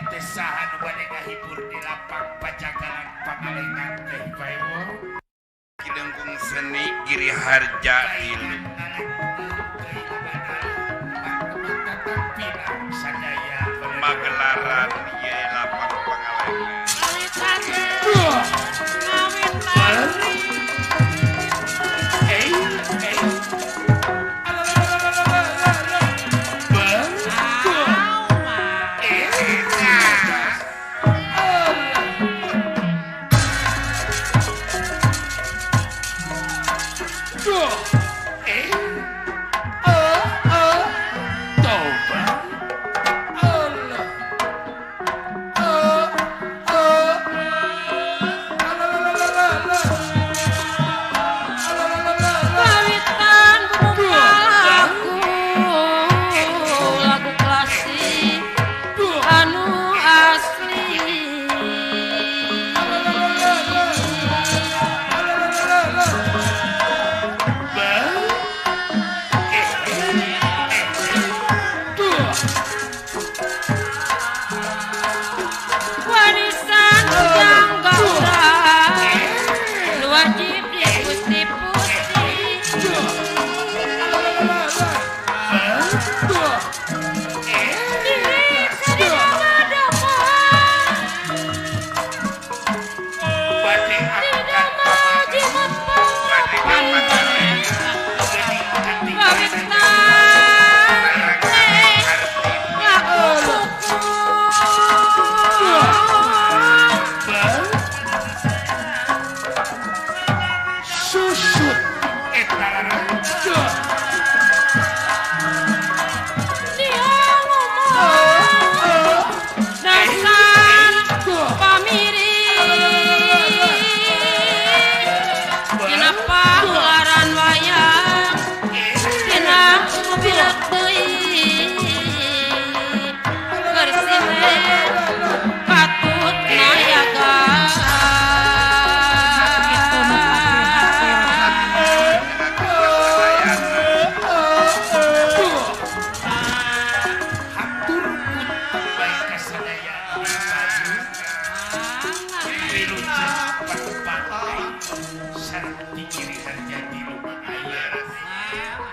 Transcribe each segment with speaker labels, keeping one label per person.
Speaker 1: Ayeuna teh saha nu bade ngahibur di lapang Pajagalan Pangalengan teh Paewo?
Speaker 2: Kidengkung seni Giri Harja tilu. Pagelaran ye lapang Pangalengan.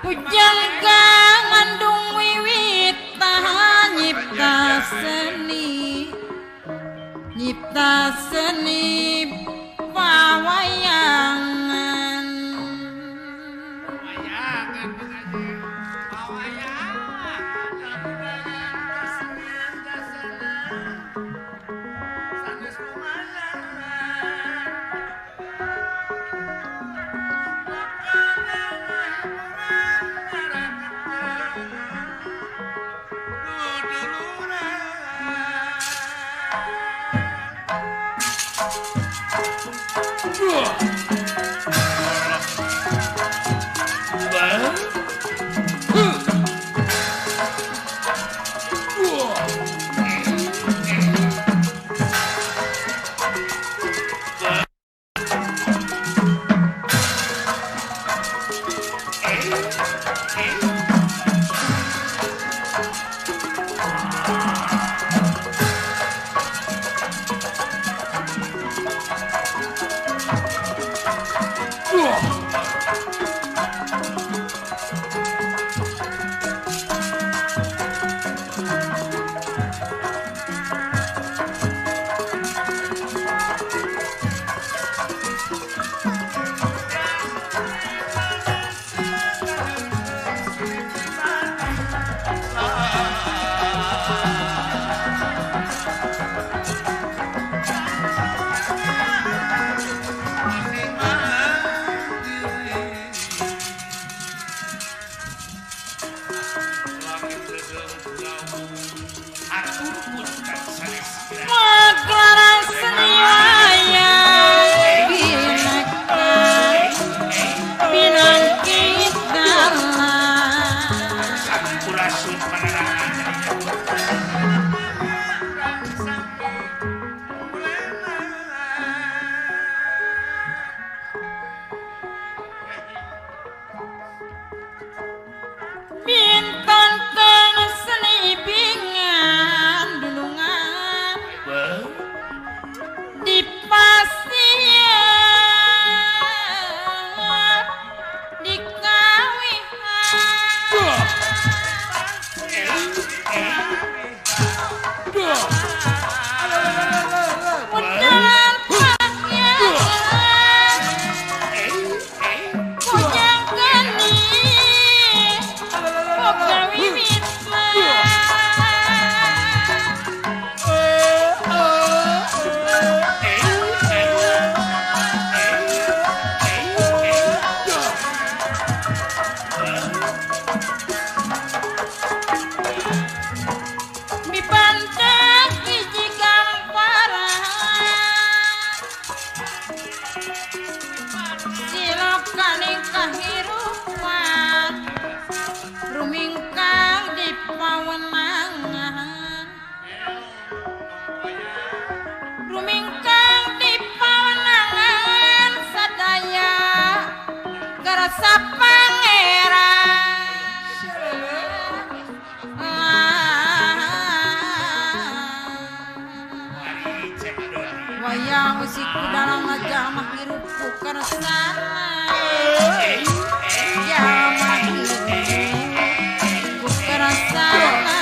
Speaker 3: Pujangga ngandung wiwitan nyipta seni pawayangan. Kahirupan rumingkang di pawenangan, rumingkang di pawenangan sadaya garasa pangeran. Wayang musik dalam jamah hirup ku kersana, jamah hirup ku kersana.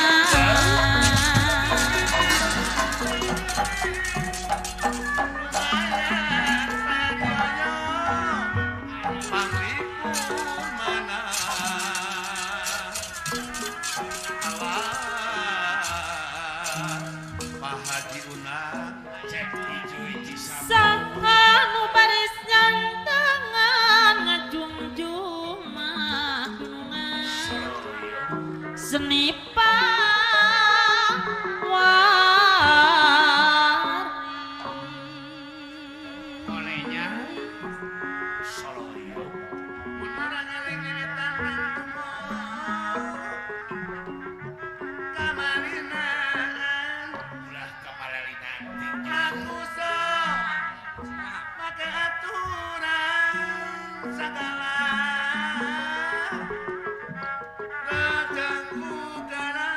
Speaker 3: Saha nu baris nyantangan ngajungjung gunungan seni pawari
Speaker 1: olehnya Soloyo ulah kamalalinan
Speaker 2: Aku make aturan segala rajang udara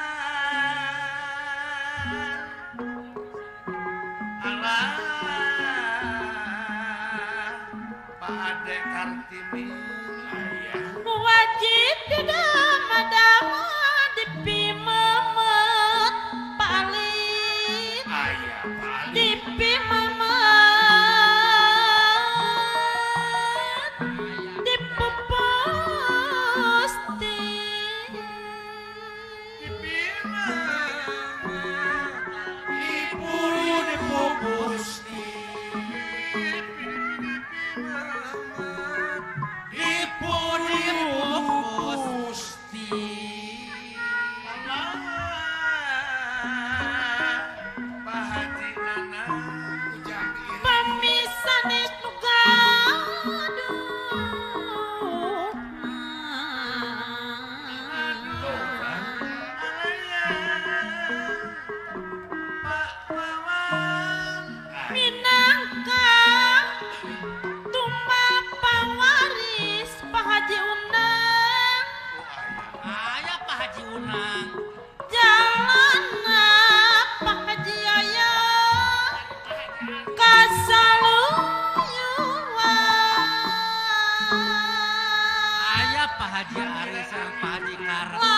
Speaker 2: Allah Pak Ade Kartini
Speaker 3: wajib didama-dama dipimemet palit
Speaker 1: ayah palit
Speaker 3: dipimemet dipupusti
Speaker 1: dipuru dipupusti dipuru dipupusti
Speaker 2: Pak Haji Nana
Speaker 1: ujang ieu
Speaker 3: pamisanes nu gaduh
Speaker 2: Pak Wawan
Speaker 3: minangka tumbal pawaris Pak Haji Unang
Speaker 4: Aya Pak Haji Unang
Speaker 3: jalana Pak Haji Yaya kasaluyuan
Speaker 4: Aya Pak Haji Aris sareng Pak Haji Karsa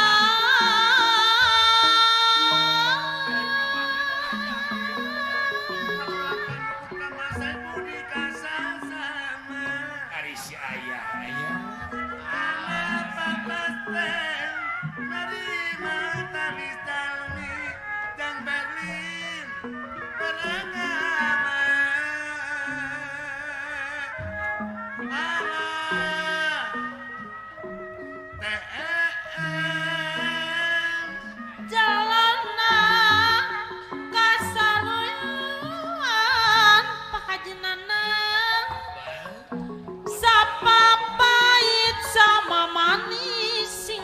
Speaker 1: ari si ayah ayah
Speaker 3: jalana kasaluyuan Pak Haji Nanang sapapait sama manis sing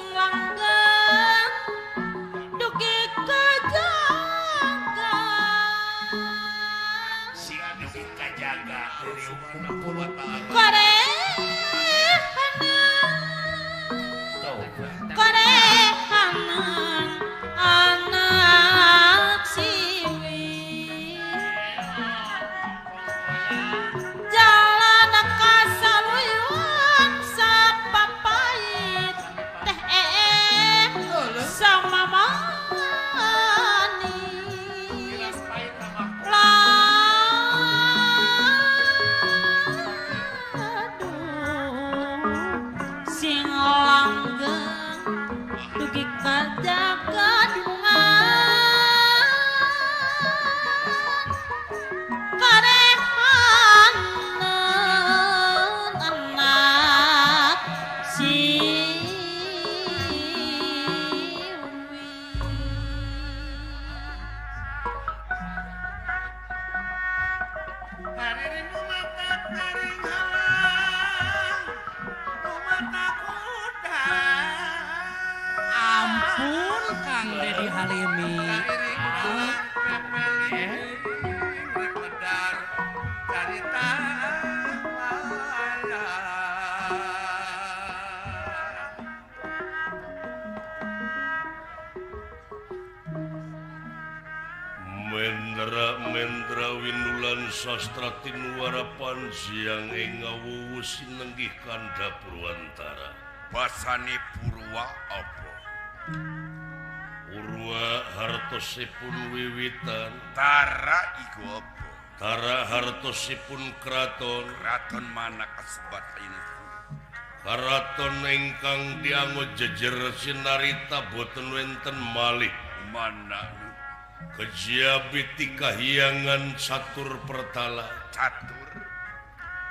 Speaker 4: Kang Dedi Halimi.
Speaker 5: Mendra winulan sastra tinuara pansiang ing ngawuwu sinenggih kandha Purwantara.
Speaker 1: Basane Purwa apa?
Speaker 5: Purwa hartosipun wiwitan.
Speaker 1: Tara iku apa?
Speaker 5: Tara hartosipun kraton.
Speaker 1: Kraton mana kasebat ini?
Speaker 5: Karaton ingkang dianggo jejer sinarita boten wenten malih.
Speaker 1: Mana?
Speaker 5: Kejabi kahiyangan catur pertala.
Speaker 1: Catur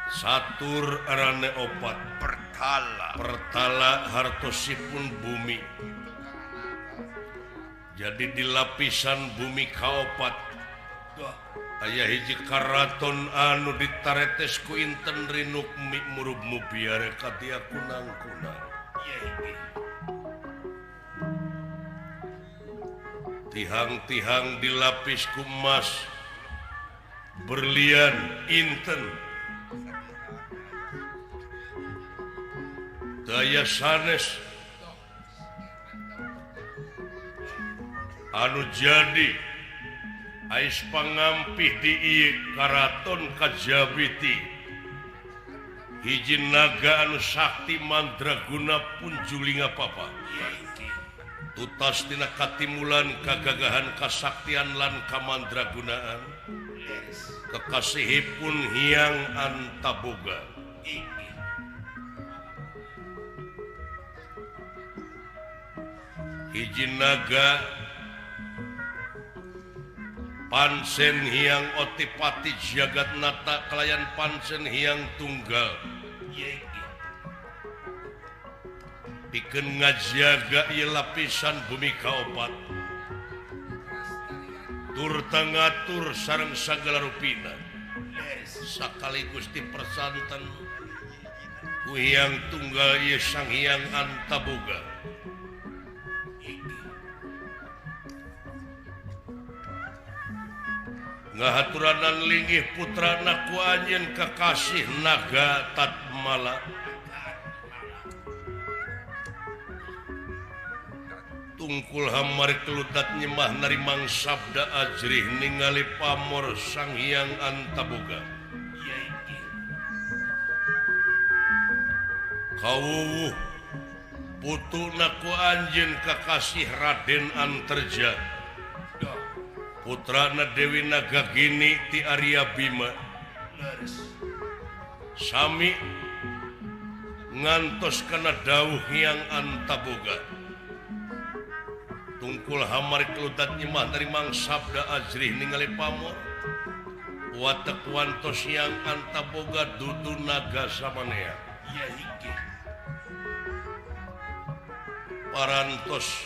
Speaker 5: Satur arane opat.
Speaker 1: Pertala
Speaker 5: Pertala hartosipun bumi. Jadi di lapisan bumi kaopat aya hiji karaton anu ditaretes ku inten rinukmi murub mubiare katia kunang-kunang. Tihang-tihang dilapis ku emas berlian inten daya sanes anu jadi ais pangampih di ieu karaton kajabiti hiji naga anu sakti mandraguna punjulinga papa. Tutas tina katimulan kagagahan kasaktian lan kamandragunaan kekasihipun Hyang Antaboga. Hiji naga pansen Hyang Otipati Jagatnata kalayan pansen Hyang Tunggal pikeun ngajaga ieu lapisan bumi kaopat turta ngatur sareng sagala rupina sakaligus dipersanten ku Hyang Tunggal ieu Sang Hyang Antaboga. Ngahaturanan linggih putrana ku anjeun kekasih naga Tatmala. Tungkul hamari kelutat nyembah narimang sabda ajrih ningali pamor Sang Hyang Antaboga. Kawuwuh putuna ku anjeun kakasih Raden Anterja putrana Dewi Nagagini ti Arya Bima. Sami ngantos kana dawuh Hyang Antaboga. Tungkul hamari keludat nyembah narimang sabda ajrih ningali pamor watek wantos Hyang Antaboga dudu naga samanea. Parantos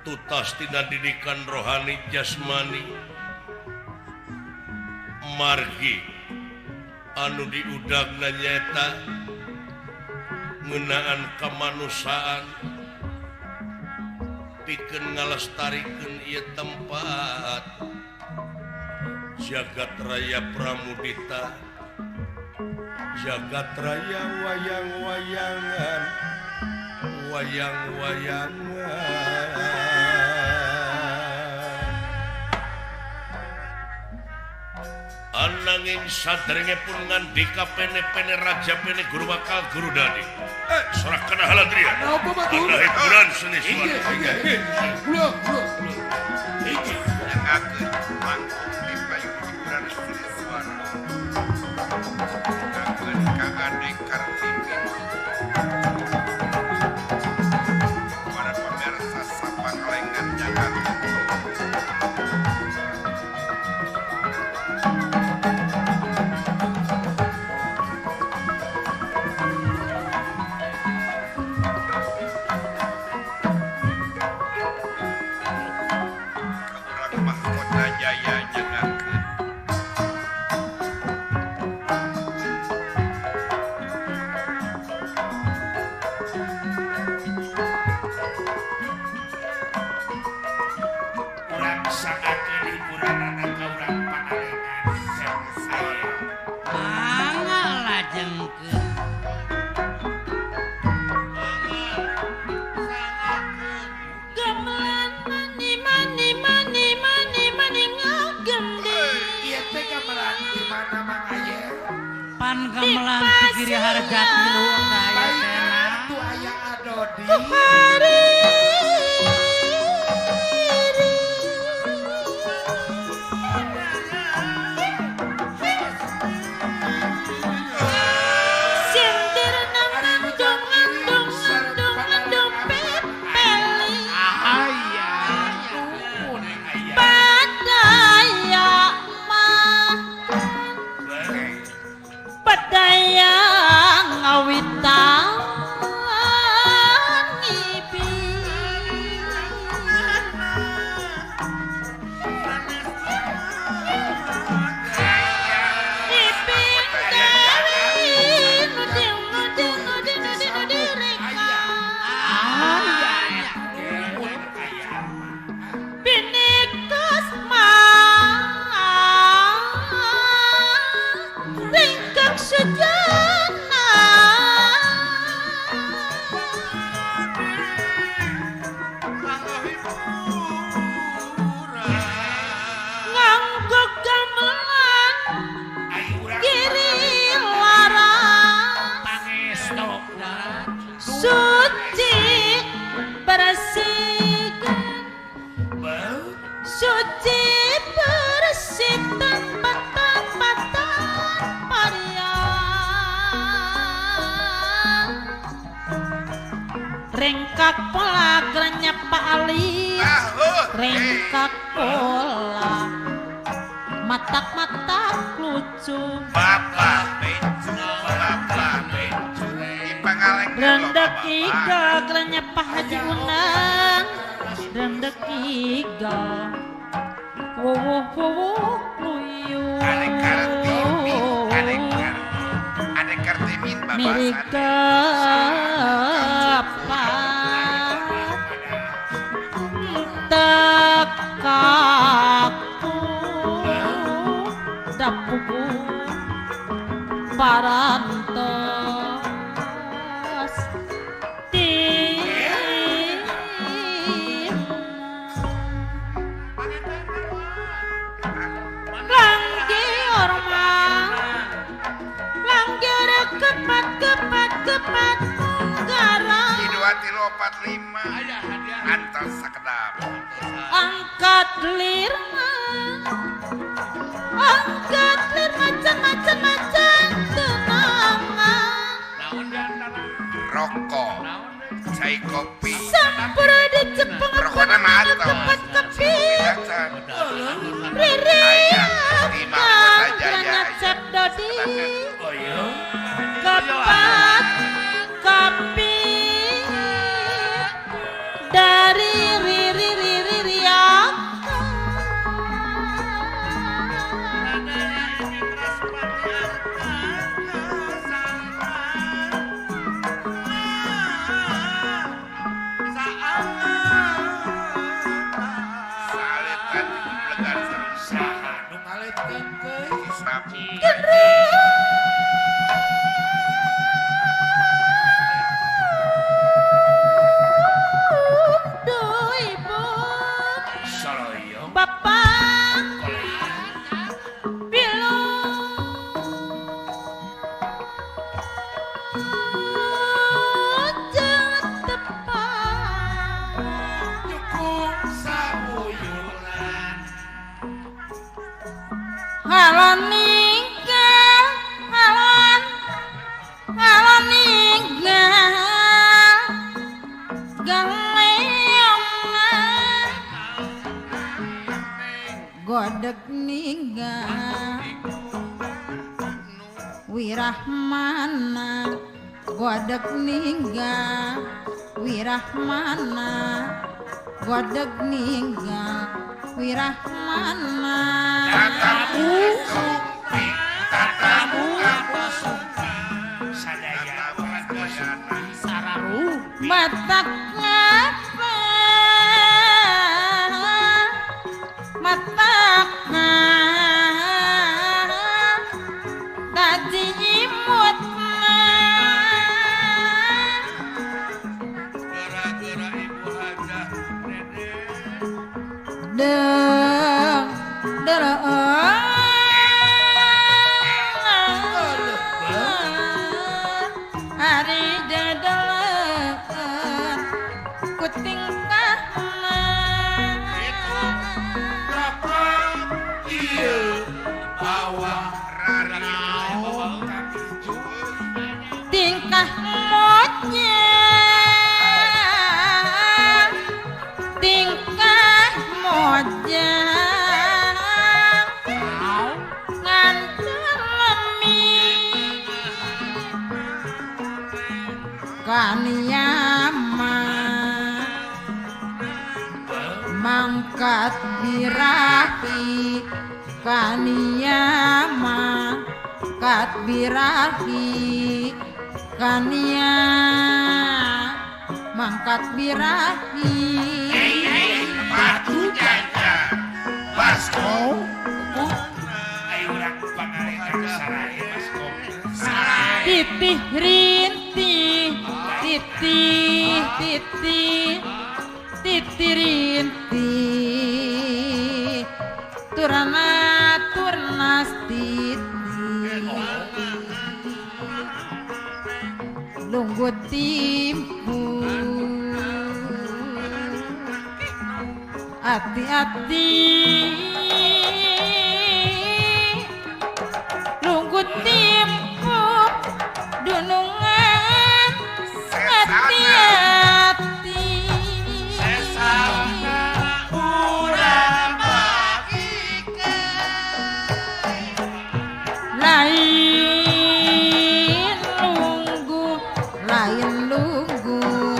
Speaker 5: tutas tina didikan rohani jasmani margi anu diudagna nyaeta ngeunaan kamanusiaan pikeun ngalestarikeun ieu tempat jagat raya Pramudita, jagat raya wayang-wayangan, wayang-wayangan. Ananging saderenge pun ngandika pene-pene raja pene guru bakal guru dadi. Sorak kana haladria.
Speaker 6: Apa batur?
Speaker 5: Ana hiburan seni suara.
Speaker 6: Inggih, inggih.
Speaker 1: Inggih. Nyangakeun panggung di payung hiburan seni suara. Nyangakeun ka Ade Kartimin. Para pemirsa Sapangalengan nyangakeun.
Speaker 4: gamelan ti Giri Harja tilu aya teh.
Speaker 1: Atuh aya Adodi.
Speaker 3: Rengkak pola kerennya Pak Ali, rengkak pola matak-matak lucu.
Speaker 1: Bapak bencu, bapak bencu,
Speaker 3: rendek iga kerennya Pak Haji Unang, rendek iga, wuwuh wuwuh luyu. Mirik kepat tekaku dapuku parantos tim langgi orma langgi kepat kepat kepat garang
Speaker 1: 2 3 4 5 antos sakedap
Speaker 3: angkat lirma angkat lir macan macan macan tenangan
Speaker 1: rokok cai kopi
Speaker 3: sampura dicepeng kepat kepi riri ngacep dodi kepat kepi dari riri riri riak godeg ninggal wirahmana godeg ninggal wirahmana godeg ninggal wirahmana
Speaker 1: tatamu sumpi tatamu sumpi
Speaker 2: sadaya
Speaker 4: sararu
Speaker 3: matak ngapa matak tadi nyimutna
Speaker 2: gara-gara ibu hajah dede
Speaker 3: deng deng. Ari dedeleun ku tingkahna
Speaker 1: ieu bawa ranaon
Speaker 3: tingkah monyet tingkah mojang ngan lemi kaniyama mangkat birahi kaniyama kat birahi kania mangkat birahi
Speaker 1: batu jaja baskom ayo urang pangalengan sarai baskom sarai
Speaker 3: titih rintih titih titih titih rintih turana turnas titih lungguh timpu hati-hati lungguh timpu dunungan hati-hati
Speaker 1: sesana urang bagikeun
Speaker 3: lain lungguh lain lungguh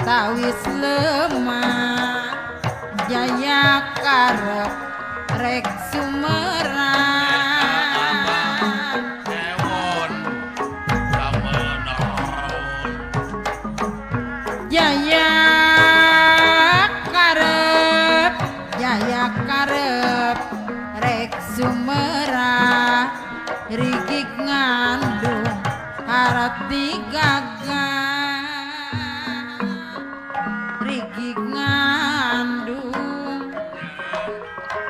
Speaker 3: tawis lemah jaya karep rek sumerang
Speaker 2: ewon samenaon
Speaker 3: jaya karep rek sumerang rigik ngandung harati gagah rigik ngandung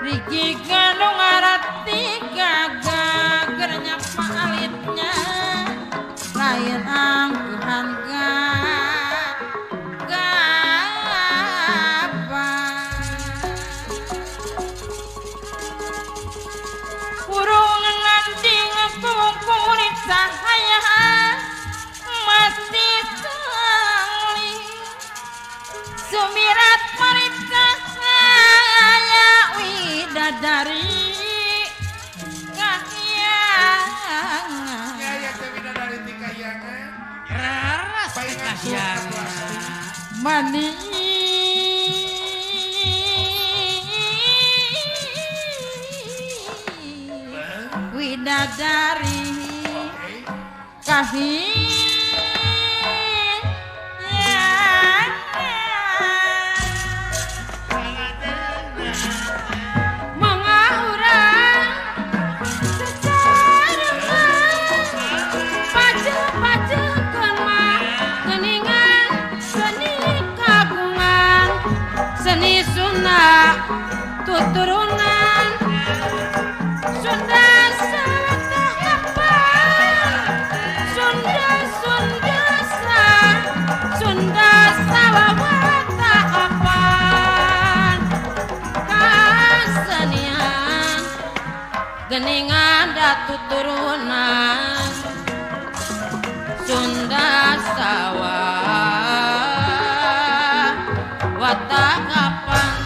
Speaker 3: rigik ngandung harati gagah keur nyapa alitnya lain angkuhan gabah urung nganding kukurit sahaya masih sangli sumirat marit sahaya widadari kahyangan
Speaker 1: ya teh widadari ti kahyangan
Speaker 4: raras teh kahyangan
Speaker 3: mani widadari kahyangan mangga urang sesarengan pace-pacekeun mah geuningan seni kagungan seni Sunda tuturunan Sunda satahapan Sunda Sunda sa Sunda sawawatahapan kasenian geningan datuturunan Sunda sawawatahapan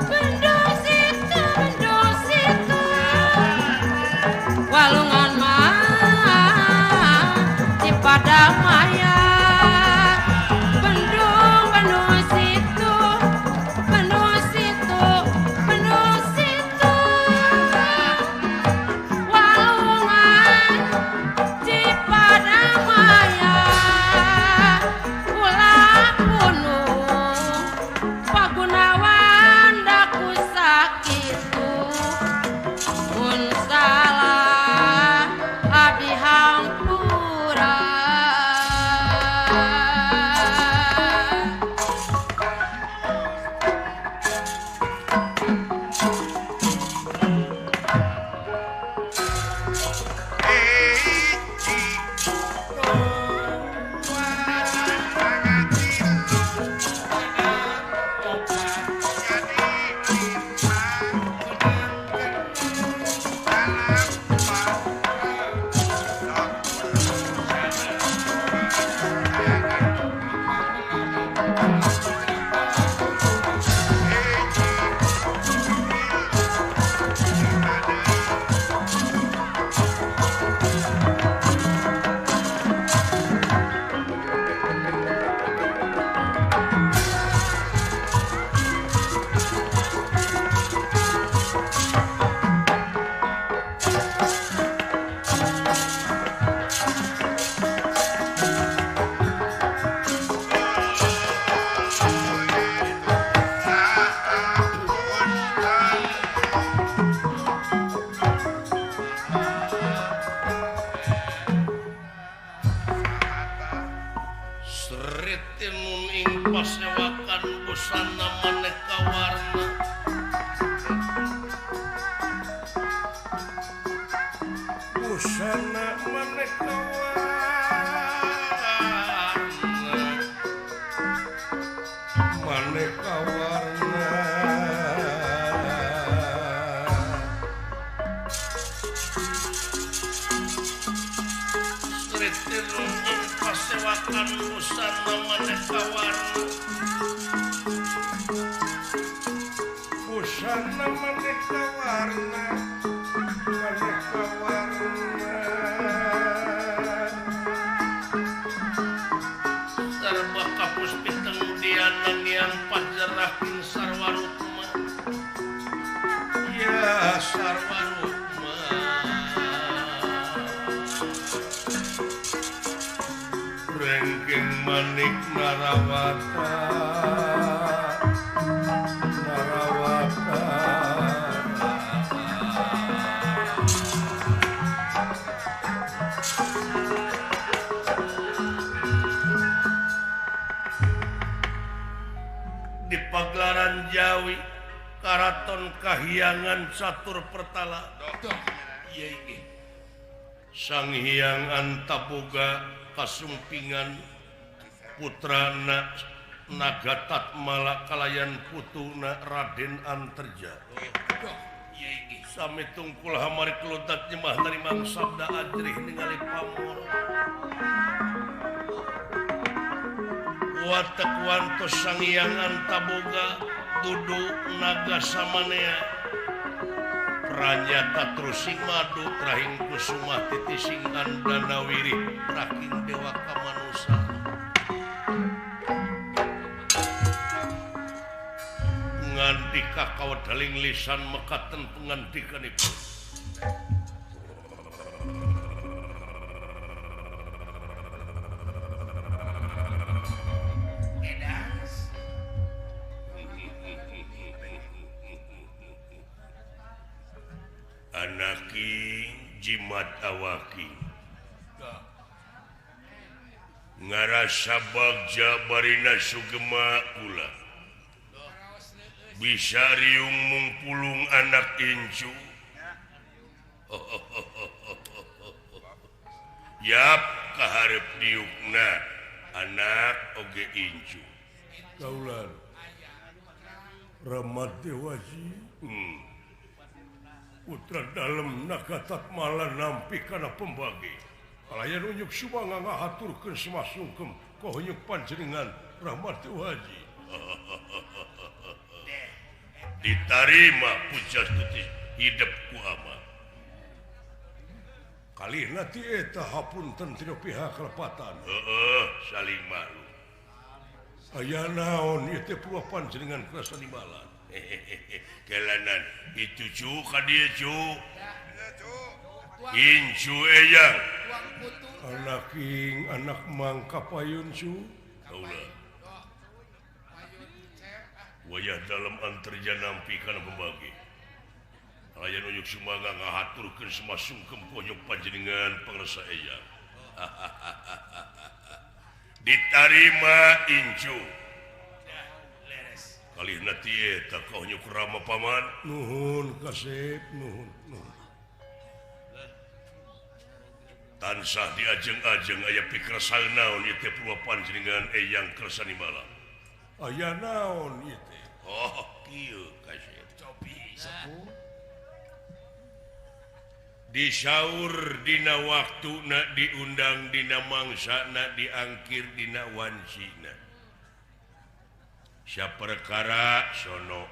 Speaker 3: Bendung situ, bendung situ.
Speaker 5: pasewakan busana maneka warna busana maneka warna maneka warna Sritirunjung pasewakan busana maneka warna
Speaker 6: busana maneka warna maneka warna
Speaker 5: sarba kapus pitengudian yang pajerahin sarwarukma ya sarwarukma
Speaker 6: rengking manik narawata narawata
Speaker 5: di pagelaran Jawi Karaton Kahyangan Catur Pertala Sang Hyang Antaboga kasumpingan putrana Naga Tatmala kalayan putuna Raden Anterja. Sami tungkul hamari kelutat nyembah narimang sabda ajrih ningali pamor. Watek wantos Sang Hyang Antaboga dudu naga samanea. Pranyata trusing madu trahing kusuma titising andanawiri raking dewa kamanusa. Ngandika kawedaling lisan mekaten pengandikanipun. Anaki jimat awaki ngarasa bagja barina sugema kula bisa riung mungpulung anak incu yap kaharep diukna anak oge incu
Speaker 6: kaulan Ramat Dewaji
Speaker 5: putra dalem Naga Tatmala nampi kana pembagi kalayan unyuk sumangga ngahaturkeun semasungkem kohunyuk panjenengan Rahmat Dewaji ditarima puja stuti hidep ku ama
Speaker 6: kalihna ti eta hapunten tina pihak kalepatan
Speaker 5: heeh saling maklum
Speaker 6: aya naon ieu teh puluh panjenengan kerasa nimbalan
Speaker 5: kelanan itu cu ka dieu cu incu eyang
Speaker 6: anak ing anak mangka payun cu
Speaker 5: kaula wayah dalem Anterja nampi kana pembagi kalayan unyuk sumangga ngahaturkeun semasungkem konyok panjenengan pangresa eyang ditarima incu kalihna ti eta konyok rama paman
Speaker 6: nuhun kasep nuhun nuhun
Speaker 5: tansah diajeng-ajeng aya pikersa naon ieu teh purwa panjenengan eyang kersa nimbala
Speaker 6: aya naon ieu teh
Speaker 5: oh kieu kasep
Speaker 1: cobi sepuh
Speaker 5: disaur dina waktuna diundang dina mangsana diangkir dina wancina saperkara sono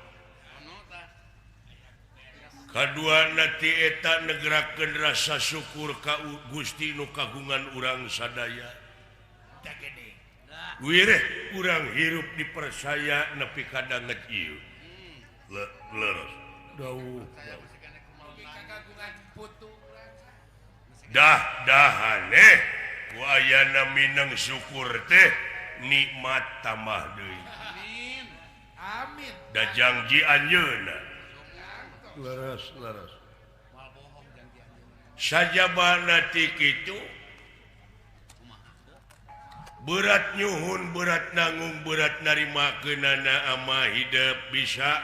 Speaker 5: kaduana ti eta negerakeun rasa syukur ka Gusti nu kagungan urang sadaya wireh urang hirup dipercaya nepi ka danget ieu leres
Speaker 6: dawuh
Speaker 5: dah dahane ku ayana mineng syukur teh nikmat tambah deui
Speaker 1: amin amin
Speaker 5: da jangji anjeunna
Speaker 6: leres leres
Speaker 5: sajabana ti kitu Berat nyuhun berat nanggung berat narimakeunana ama hidup bisa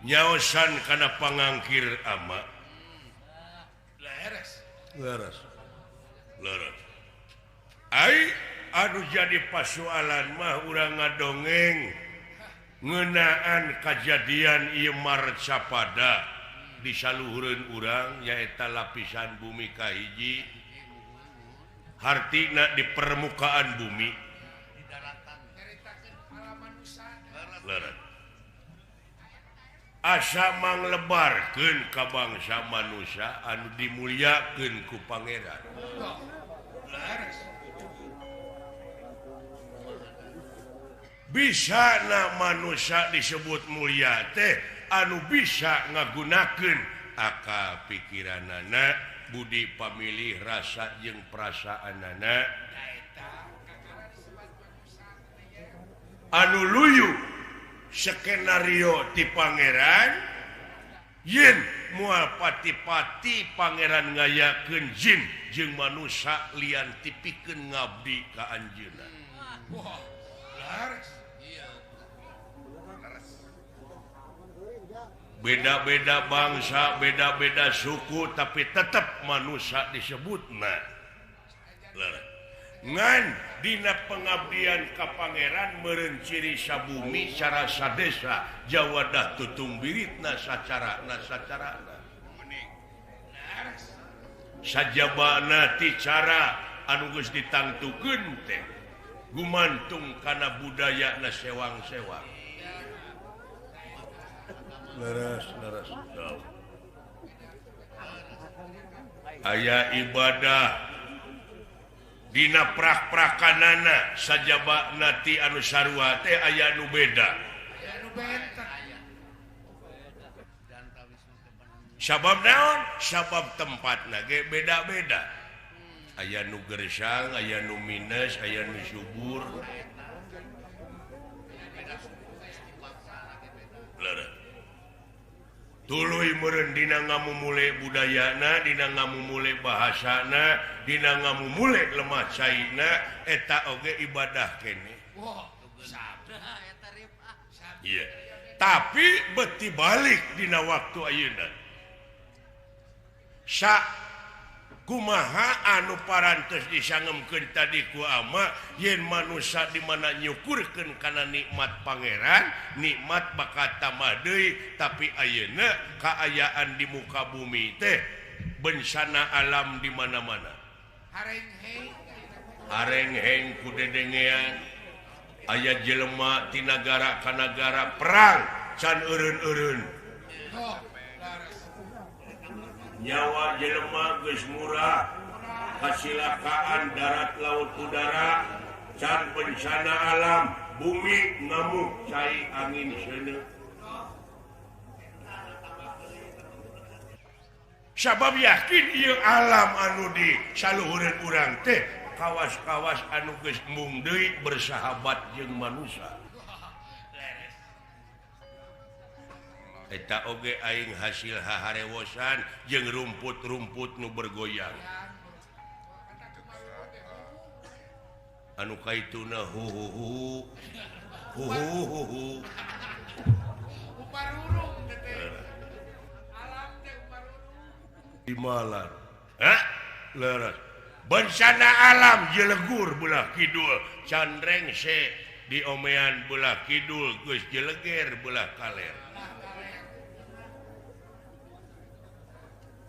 Speaker 5: nyaosan kana pangangkir ama.
Speaker 1: Leres.
Speaker 5: Leres. Leres. Ai anu jadi pasualan mah urang ngadongeng ngeunaan kajadian ieu marcapada di saluhureun urang nyaeta lapisan bumi kahiji hartina di permukaan bumi
Speaker 1: di daratan nyaritakeun alam manusia.
Speaker 5: Asa manglebarkeun ka bangsa manusia anu dimulyakeun ku Pangeran. Bisa na manusia disebut mulia teh anu bisa ngagunakeun akal pikiranana, budi pamilih rasa jeung perasaanana anu luyu skenario ti Pangeran yen moal pati-pati Pangeran ngayakeun jin jeung manusia lian tipikeun ngabdi ka anjeunna.
Speaker 1: Wah, leres.
Speaker 5: Beda-beda bangsa, beda-beda suku, tapi tetap manusia disebutna. Ngan dina pengabdian ka Pangeran meureun ciri sabumi cara sadesa jawadah tutung biritna sacarana sacarana. Sajabana ti cara anu geus ditangtukeun teh gumantung kana budayana sewang-sewang. Leres, leres. Aya ibadah dina prak-prakanana sajabana ti anu sarua teh aya nu beda. Sabab naon? Sabab tempatna ge beda-beda. Aya nu gersang, aya nu minus, aya nu subur. Leres. Tuluy meureun dina ngamumule budayana, dina ngamumule bahasana, dina ngamumule lemah caina, eta oge ibadah kene. Iya. Tapi beti balik dina waktu ayeuna. Sa kumaha anu parantos disangemkeun tadi ku ama yen manusia di mana nyukurkeun kana nikmat Pangeran, nikmat bakal tambah deui, tapi ayeuna kaayaan di muka bumi teh bencana alam di mana-mana. Harengheng ku dedengean aya jelema ti nagara ka nagara perang can eureun-eureun. Nyawa jelema geus murah, kasilakaan darat laut udara, can bencana alam, bumi ngamuk cai angin seuneu. Sabab yakin ieu alam anu di saluhureun urang teh kawas-kawas anu geus embung deui bersahabat jeung manusia. Eta oge aing hasil haharewosan jeung rumput-rumput nu bergoyang. Anu kaituna hu hu hu hu hu hu. Dimalan. Hah? Leres. Bencana alam jelegur belah kidul, can rengse diomean belah kidul geus jeleger belah kaler.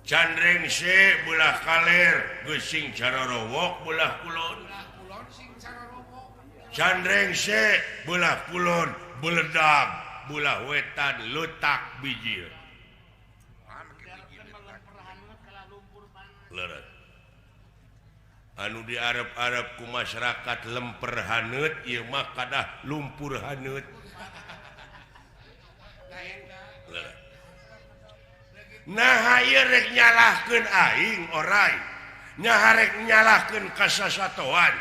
Speaker 5: Can rengse belah kaler geus sing carorowok belah kulon. Can rengse belah kulon beledag belah wetan letak bijil. Leres. Anu di Arab-Arab ku masyarakat lemper haneut ieu mah kadah lumpur haneut. Nah ieu rek nyalahkeun aing orai. Nya rek nyalahkeun kasasatoan.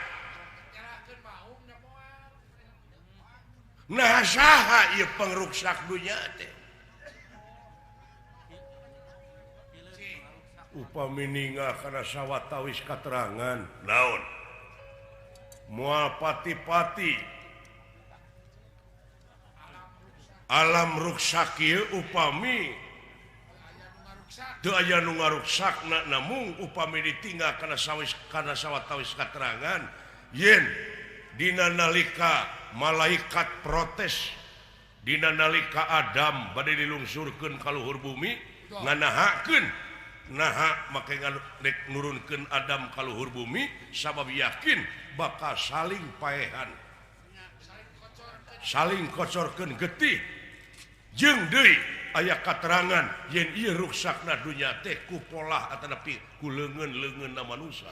Speaker 5: Nah saha ieu pangruksak dunya teh? Upami ninga kana sawatawis katerangan naon?
Speaker 6: Moal pati-pati alam ruksak ieu upami teu aya nu ngaruksakna namung upami ditinggal kana sawis kana sawatawis katerangan yen dina nalika malaikat protes dina nalika Adam bade dilungsurkeun ka luhur bumi nganahakeun naha make rek nurunkeun Adam ka luhur bumi sabab yakin bakal saling paehan saling kocorkeun getih jeung deui aya katerangan yen ieu ruksakna dunya teh ku polah atanapi ku leungeun-leungeunna manusa.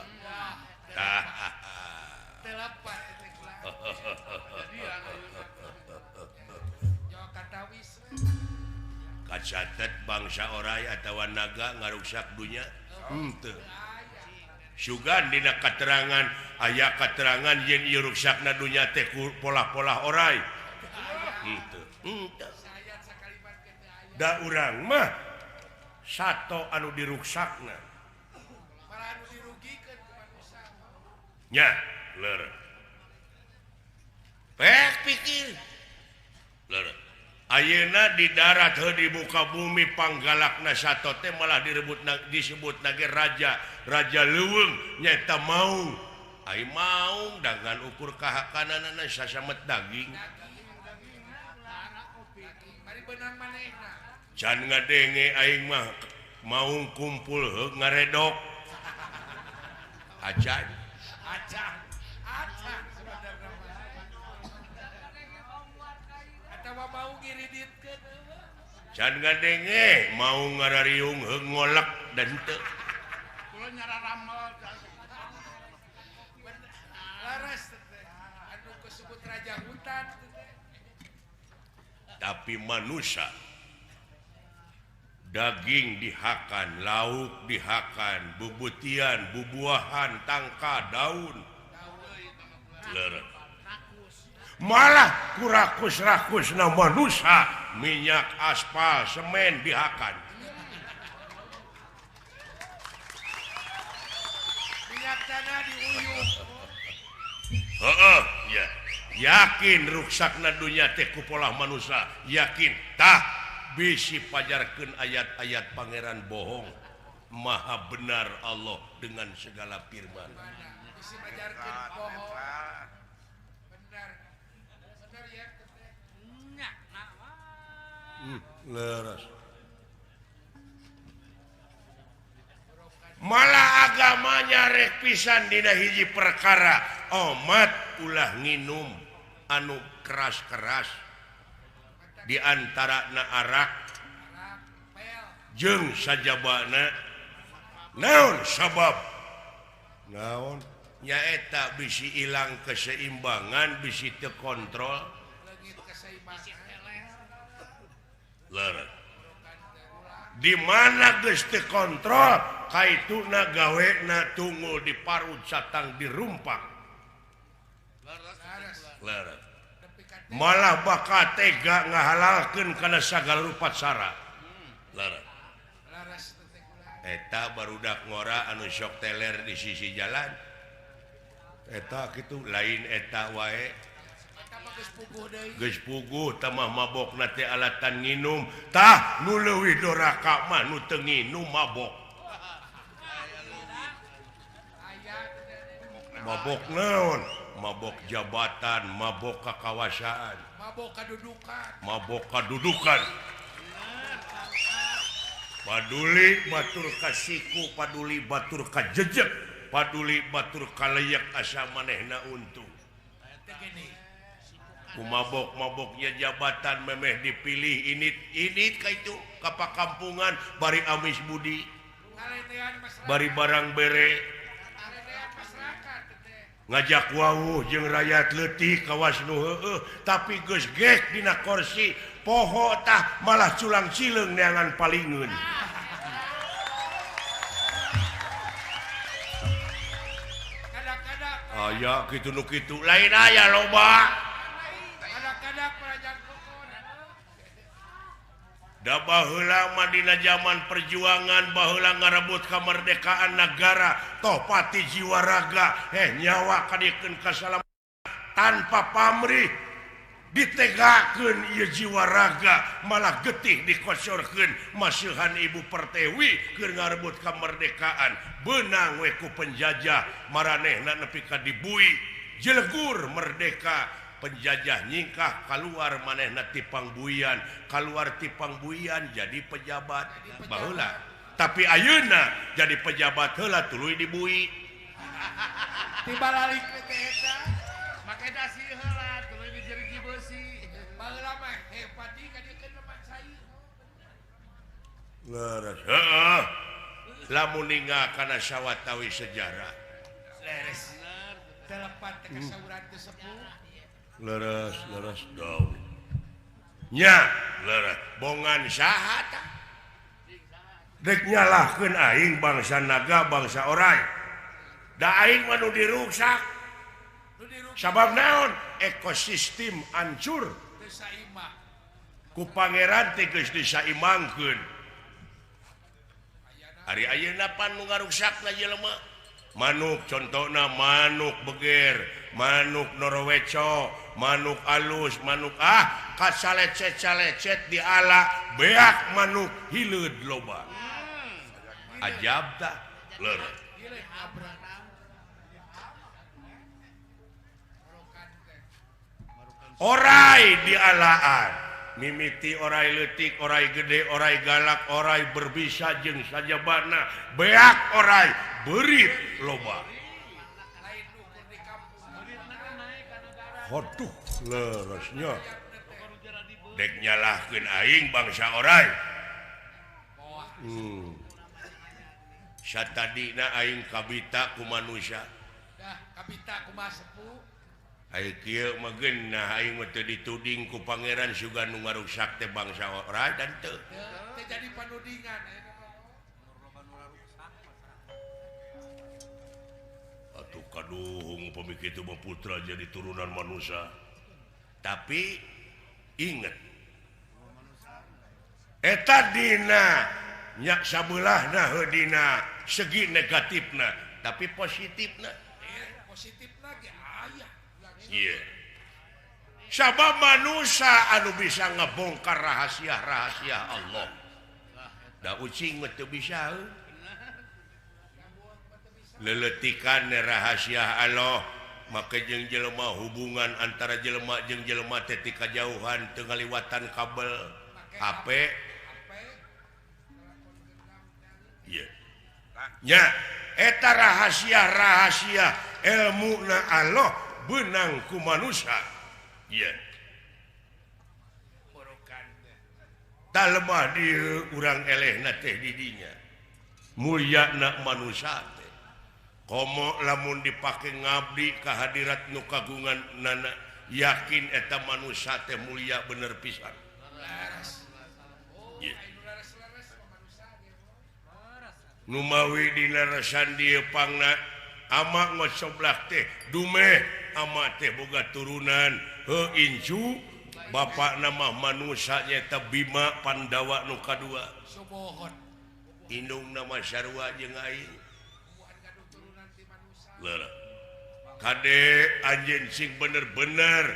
Speaker 6: Kacatet bangsa orai atawa naga ngaruksak dunya henteu. Sugan dina katerangan aya katerangan yen ieu ruksakna dunya teh ku polah-polah orai henteu. Henteu. Da urang mah sato anu diruksakna. Nya, leureuh. Pek pikir. Leureuh. Ayeuna di darat heuh di muka bumi panggalakna sato teh malah direbut disebut nage raja, raja leuweung nyaeta maung. Ai maung dangan ukur kahakananana sasamet daging. Can ngadenge aing mah maung kumpul heuh ngaredok. Acan.
Speaker 1: Acan. Acan sebenarnya. Atawa mau ngiriditkeun.
Speaker 6: Can ngadenge mau ngarariung heuh ngolek dan teu.
Speaker 2: Kula nyararamel.
Speaker 1: Laras teh anu kasebut raja hutan teh.
Speaker 6: Tapi manusia daging dihakan, lauk dihakan, bubutian, bubuahan, tangka, daun. Leureuh. Malah kurakus-rakusna manusia, minyak, aspal, semen dihakan.
Speaker 1: Minyak tanah diuyuh.
Speaker 6: Heeh, ya. Yakin ruksakna dunya teh ku polah manusia, yakin tah bisi pajarkeun ayat-ayat pangeran bohong. Maha benar Allah dengan segala firman.
Speaker 1: Bisi pajarkeun bohong. Benar. Benar ya teh.
Speaker 4: Nya.
Speaker 6: Leres. Malah agamanya rek pisan dina hiji perkara, omat ulah nginum anu keras-keras. Di antara na arak jeung sajabana naon sabab naon nyaeta bisi ilang keseimbangan bisi teu kontrol leureuh di mana geus teu kontrol kaituna gawena tunggul di parut satang dirumpak leureuh malah bakal tega ngahalalkeun kana sagala rupa cara. Leres. Eta barudak ngora anu sok teler di sisi jalan. Eta kitu lain eta wae. Geus puguh tamah mabokna teh alatan nginum. Tah nu leuwih doraka mah nu teu nginum mabok. Mabok naon? Mabok jabatan, mabok kakawasaan,
Speaker 1: mabok kadudukan,
Speaker 6: mabok kadudukan. Paduli batur kasiku, paduli batur kajejek, paduli batur kaleyek asa manehna untung. Ku mabok-maboknya jabatan memeh dipilih init ka itu ka pakampungan bari amis budi, bari barang bere. Ngajak wawuh jeung rakyat leutik kawas nu heueuh tapi geus gek dina kursi poho tah malah culang cileung neangan palingeun. Aya kitu nu kitu lain aya loba. Da baheula mah dina jaman perjuangan baheula ngarebut kamerdekaan nagara toh pati jiwa raga nyawa kadiekeun ka salam. tanpa pamrih ditegakeun ieu jiwa raga malah getih dikosorkeun masihan Ibu Pertiwi keur ngarebut kemerdekaan beunang we ku penjajah maranehna nepi ka dibui jelegur merdeka penjajah nyingkah kaluar manehna tipang buian kaluar tipang buian jadi pejabat baheula tapi ayeuna jadi pejabat heula tuluy dibui
Speaker 2: tiba lalik teh eta make dasi heula tuluy dijeriji beusi baheula mah hebat di ka dieu lemak cai
Speaker 6: leres heeh lamun ninggal kana sawatawi sejarah
Speaker 2: leres telepat teh kasauran teh sepuh
Speaker 6: leres leres daun nya leres bongan saha tah dek nyalahkeun aing bangsa naga bangsa orai da aing mah nu diruksak sabab naon ekosistem hancur ku pangeran teh geus disaimangkeun ari ayeuna pan nu ngaruksakna jelema manuk contohna manuk beger manuk noroweco manuk alus manuk ah kasalecet-salecet diala beak manuk hileud loba ajab tah leureuh orai dialaan mimiti orai leutik orai gede orai galak orai berbisa jeung sajabana beak orai beurit loba hoduh leresnya dek nyalahkeun aing bangsa orai satadina aing kabita ku manusia
Speaker 2: dah kabita kumaha sepuh
Speaker 6: Ayo kieu mah geunah aing mah teu dituding ku pangeran sugan nu ngaruksak teh bangsa orai dan teu
Speaker 2: teu jadi panudingan
Speaker 6: atuh kaduhung upami kitu mah putra jadi turunan manusia tapi inget eta dina nya sabeulahna heuh dina segi negatifna tapi positifna
Speaker 2: positifna ge aya.
Speaker 6: Iya. Sabab manusia anu bisa ngebongkar rahasia-rahasia Allah. Da ucing mah teu bisa. Leletikan rahasia Allah, maka jeung jelema hubungan antara jelema jeung jelema teh ti kajauhan teu ngaliwatan kabel HP. Iya. Nya eta rahasia-rahasia ilmuna Allah benang ku manusia. Iya. Tak lemah di urang elehna teh di dinya. Mulyana manusia teh. Komo lamun dipake ngabdi ka hadirat nu kagungan nana yakin eta manusia teh mulia bener pisan. Iya. Nu mawi dina resan dieu pangna ama ngocoblak teh dumeh ama teh boga turunan heuh incu bapak nama manusia nyaeta Bima Pandawa nu kadua indung nama sarua jeung aing leureuh kade anjeun sing bener-bener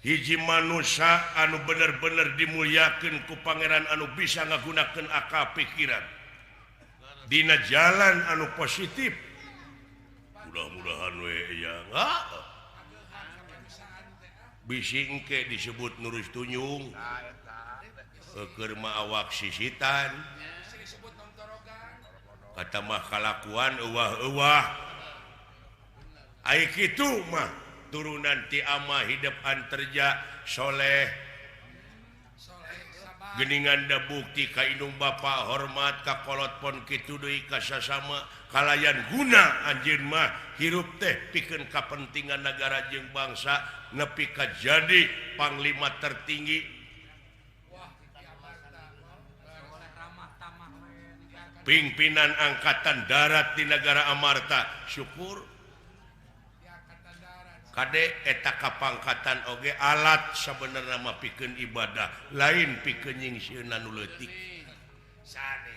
Speaker 6: hiji manusia anu bener-bener dimulyakeun ku pangeran anu bisa ngagunakeun akal pikiran dina jalan anu positif mudah-mudahan we ya bisi engke disebut nurus tunyung keur mah awak sisitan kata mah kalakuan euwah-euwah ai kitu mah turunan ti ama hidup anterja soleh geningan da bukti ka indung bapa hormat ka kolot pon kitu deui ka sasama kalayan guna anjeun mah hirup teh pikeun kapentingan nagara jeung bangsa nepi ka jadi panglima tertinggi pimpinan angkatan darat di negara Amarta syukur kade eta kapangkatan oge alat sabenerna mah pikeun ibadah lain pikeun nyingsieunan nu leutik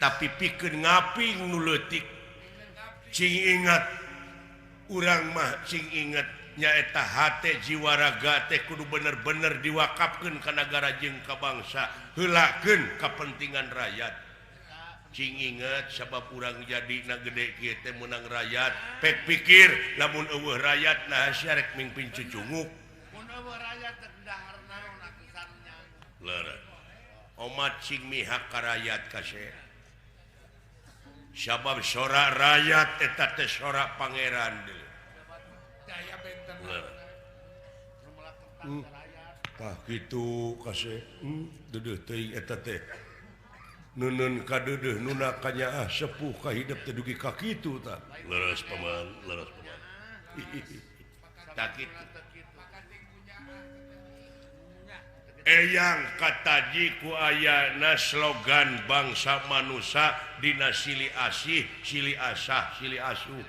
Speaker 6: tapi pikeun ngaping nu leutik cing ingat urang mah cing ingat Nyaeta hate jiwa raga teh kudu bener-bener diwakafkeun ka nagara jeung ka bangsa, heulakeun kapentingan rakyat. Cing inget sabab urang jadi na gede kieu teh meunang rakyat. Pek pikir lamun eueuh rakyat nah sia rek mingpin cucunguk.
Speaker 2: Mun eueuh rakyat teh dahar naon atuh sarunya.
Speaker 6: Leureuh. Omat cing mihak ka rakyat kasep. Sabab sora rakyat eta teh sora pangeran deui. Tah kitu kasep. Deudeuh teuing eta teh. Neunun ka deudeuh nuna kanyaah sepuh ka hidep teh dugi ka kitu tah. Leres paman, leres paman. Tah kitu. Eyang kataji ku ayana slogan bangsa manusa dina sili asih, sili asah, sili asuh.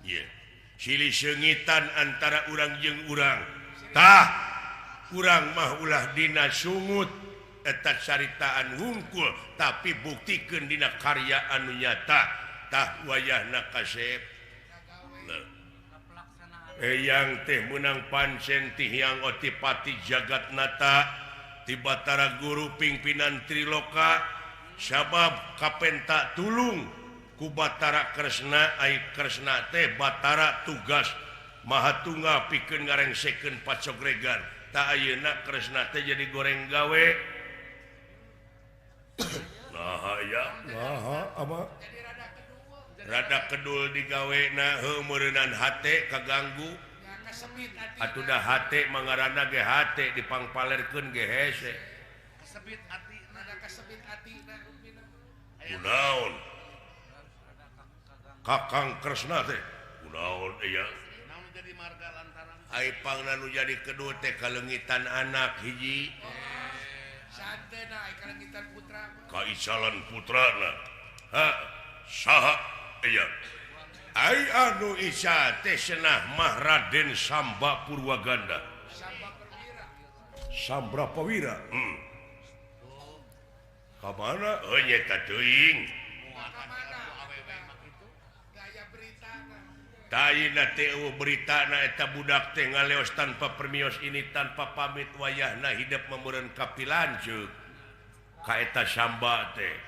Speaker 6: Ye. Sili seungitan antara urang jeung urang. Tah, urang mah ulah dina sungut eta caritaan hungkul tapi buktikeun dina karya anu nyata. Tah wayahna kasep. Eyang teh meunang pancen ti Hyang Otipati Jagatnata ti Batara Guru pimpinan Triloka sabab kapenta tulung ku Batara Kresna ai Kresna teh Batara tugas Mahatunggal pikeun ngarengsekeun pacogregan. Ta ayeuna Kresna teh jadi goreng gawe. Naha ya, naha ama rada kedul digawena heuh meureunan hate kaganggu. Atuh da hate mangaranna ge hate dipangpalerkeun ge hese.
Speaker 2: Kasebit atina, kasebit atina.
Speaker 6: Kunaon? Kakang Kresna teh kunaon ieu?
Speaker 2: Naon jadi marga lantaran
Speaker 6: ai pangna nu jadi kedul teh kaleungitan anak hiji.
Speaker 2: Santena ai kaleungitan putra.
Speaker 6: Kaicalan putrana. Ha, saha iya. Ai anu Isa teh cenah mah Raden Samba Purwaganda.
Speaker 2: Samba Perwira.
Speaker 6: Sambra Perwira. Ka mana? Heuh nya teuing.
Speaker 2: Ka mana? Gaya beritana.
Speaker 6: Tayina teh eueuh beritana eta budak teh ngaleos tanpa permios ini tanpa pamit wayahna hidep mameureun kapilanceuk. Ka eta Samba teh.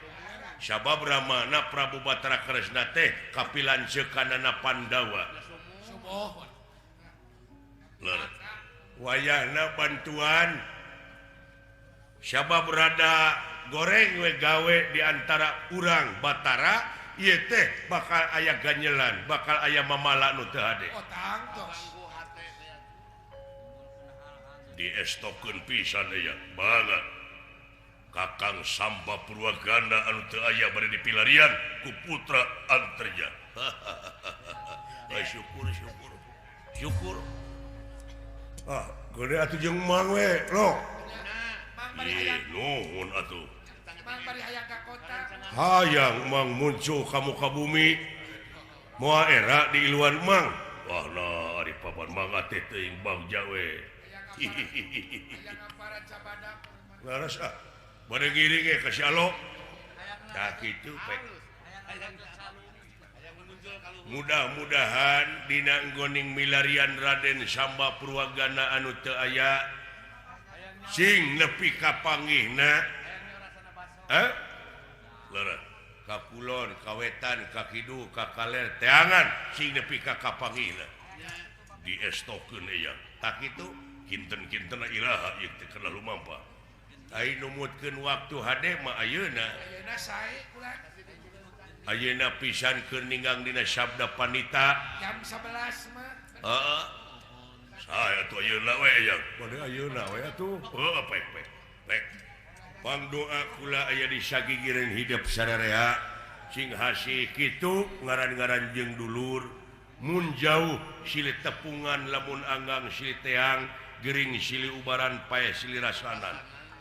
Speaker 6: Sabab Ramana Prabu Batara Kresna teh kapilanceukanana Pandawa. Wayahna bantuan sabab rada goreng we gawe di antara urang Batara ieu teh bakal aya ganyelan, bakal aya mamala nu teu hade. Diestokeun pisan aya banget. Kakang Samba Purwaganda anu teu aya bari dipilarian ku putra Antarja. Syukur syukur. Syukur. Ah, gede atuh jeung Mang we, lo. Nuhun atuh.
Speaker 2: Mang bari hayang ka kota.
Speaker 6: Hayang Mang muncul ka muka bumi. Moal era di iluan Mang. Wah nah ari papan Mang teh teuing bagja we.
Speaker 2: Hayang aparan cabadak.
Speaker 6: Laras ah. Bade ngiring ge ka si Alo. Tah kitu pek. Mudah-mudahan dina nggoning milarian Raden Samba Purwagana anu teu aya sing nepi ka panggihna. Heh? Leureuh. Ka kulon, ka wetan, ka kidul, ka kaler teangan sing nepi ka kapanggihna. Diestokeun aya. Tah kitu kinten-kinten iraha ieu teh kana lumampa. Ai numutkeun waktu hade mah ayeuna.
Speaker 2: Ayeuna sae kula.
Speaker 6: Ayeuna pisan keur ninggang dina sabda panita
Speaker 2: jam 11 mah.
Speaker 6: Heeh. Sae atuh ayeuna we aya. Bade ayeuna we atuh. Heuh pek pek. Pek. Pangdoa kula aya di sagigireun hidep sararea. Sing hasih kitu ngaran-ngaran jeung dulur. Mun jauh silih tepungan lamun anggang silih teang gering silih ubaran paeh silih rasanan.